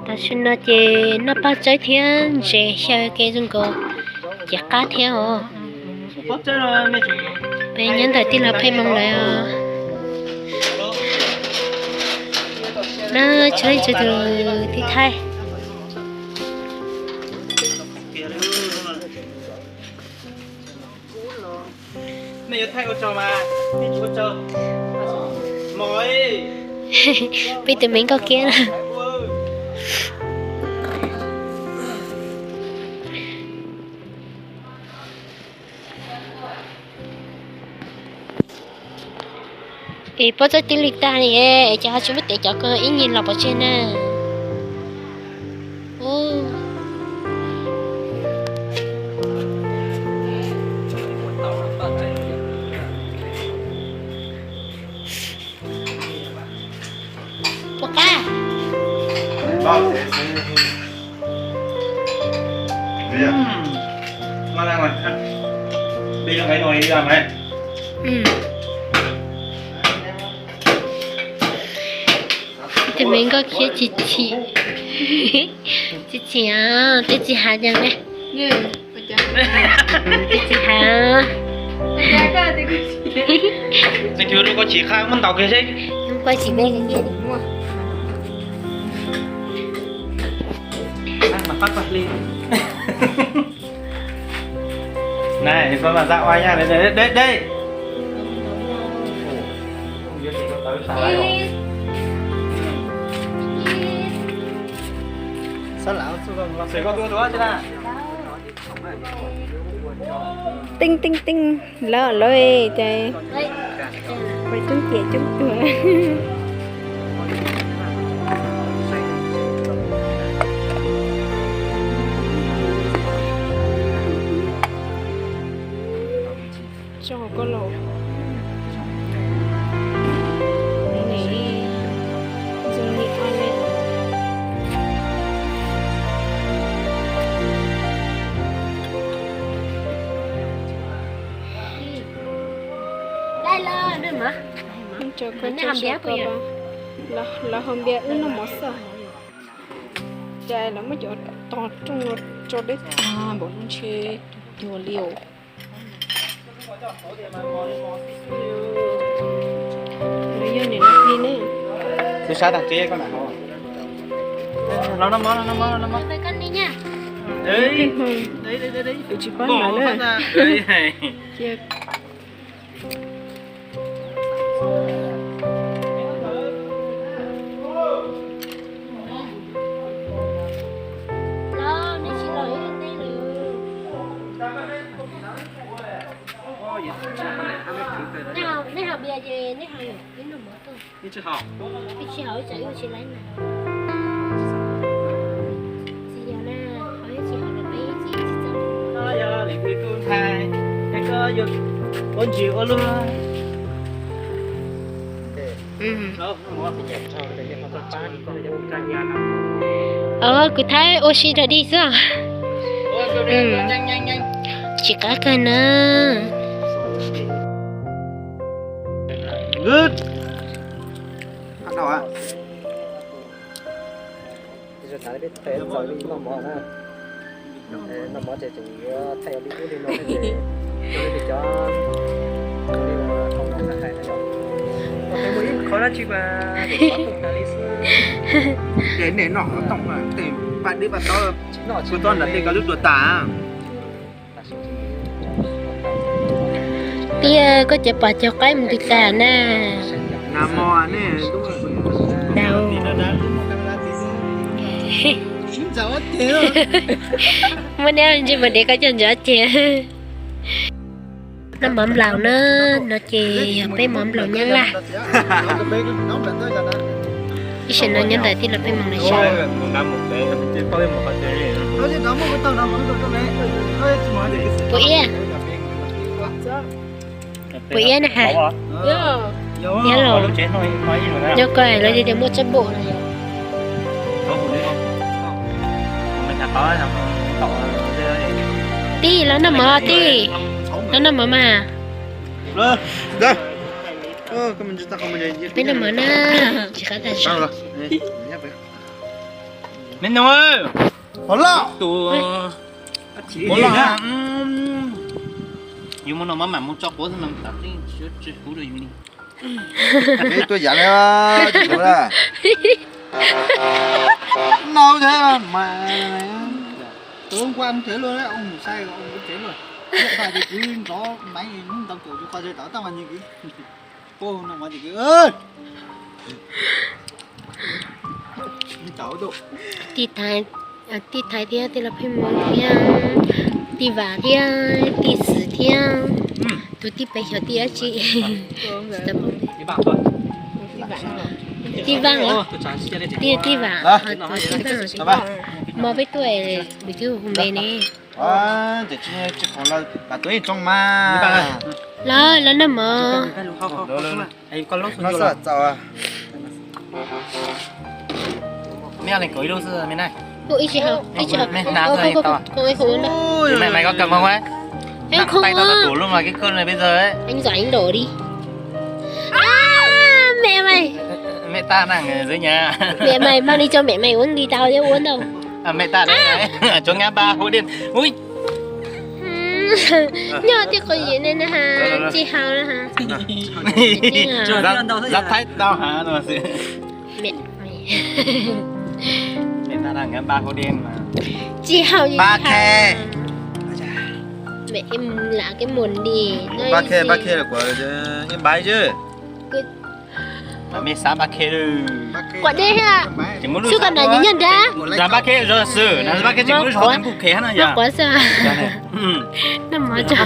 Tam sim no ces noj paj tsawb thiab ntses xyaw kev zoo nkaus ces qab thiab os. Peb nyob ntawm tij laug Pheej Hmoo lawm os. Na, tsis leej tsis tus tib thaij. Peb tus me nkauj kiab na. Es pob txhawb tib li tag li, es cov ho tsis muab tev cov ko ib nyuag los pov tseg na. Puas qab? Tus me nkauj khiab tsis chim, tsis chim, twb tsis hais cas ne. Twb tsis hais. Koj tsis qha muab ntaus kiag seb. Koj tsis me. Na, koj mas zaj ua yaj deb deb. Teej teej teej, lawv lawv ces pais coob ciam coob tuag. Tso hauv koj los. Zoo li o ne. Tso koj tso koj los, lawv haus npias wb noj mov xwb. Cas lawv muab cov tog rooj tso deb tag npaum no ntshe tuag li os. Lawv yog niam lawv plig ne. Twb sab tag tsev koj lam hov. Los noj mov, los noj mov, los noj mov. Kuv tsis pab lawv na. Cia Nej haus npias ces nej haus, ib noj mov tuaj. Ib tsis haus, ib tsis haus ib tsam ib tsis laib na. Tsis yog na, haus ib tsis haus na peb ib tsis tsis txawj. No yog leej twg tub ntxhais, es koj yuav ua ntsis ua luag. Os, kuv thaij ua si rau dig xwb. Tsis qab kawg na. Noj mov ces tseem yuav thaij ua li ub li no, cov li uas hais na yom, ua qhov dab tsi mas tau tas li xwb. Ces nej noj qhov tooj tej paj dib paj taub kuv txob nram tej ko lub dua tas. Pib koj cov pom cov qaib mus twg tas na. Muab neb ntsis mas dev koj coj ntsis ceg. Noj mov nplaum na, no ces yog peb mov nplaum Nyab Laj. Ib sij no nyob ntawm tij laug Pheej Hmoo na saib. Puas iab? Puas iab na has? Iab los. Nyob koj lawv tias muaj tsab npaum no. Tij, los noj mov tij, los noj mov mas. Peb noj mov na, tsis qab tas zog. Me nus, tus, tus, yus muaj no mas mam mus tso quav xwb mas tam tseeb tsis huv rau yus li. Tuaj yam li, no thiab mas, tus nquag mus tsev luaj, mus sai mus tsev luaj. Ua cas ces kwv nrov npeev ntau tus tus qhov twg tau tab mas nyias kwv. Pog no mas ces kwv. Tij Thaiv, tij Thaiv thiab tij laug Pheej Moo thiab tij Vam thiab tij Xwm thiab tus tij pem xyov tij dab tsi. Tij Vam los? Tij, tij Vam, tij Vam, mog peb tuaj lwm tus hu me ne. Lawv, lawv noj mov. Ib tsis haus, ib tsis haus. Mej hnav, mej hnav, koj kam nqos. Ib khub, ib khub. Ib zaum ib nraum li. Mẹ mày. Mẹ ta nặng dữ nhỉ. Mẹ mày mang đi cho mẹ mày uống đi, tao chứ uống đâu. À, mẹ ta đấy. Cho ngã ba hũ điên. Ui. Nyob twb qhov yim ne na ha, tsis haus na ha. Zab thaib tau ha no xwb. Mẹ mày. Mẹ ta nặng ngã ba hũ điên mà. Tsis haus. Ba khe. Mẹ em lạ cái mùn đi. Ba khe, ba khe là của em bái chứ. Mej xav ba khe lawm. Quav dej ha. Xub ka nais nyob nrab. Zas ba khe zos xwm, zas ba khe tseem muaj zos tam pub khe hab no yog. Quav xwb. Noj mov tso.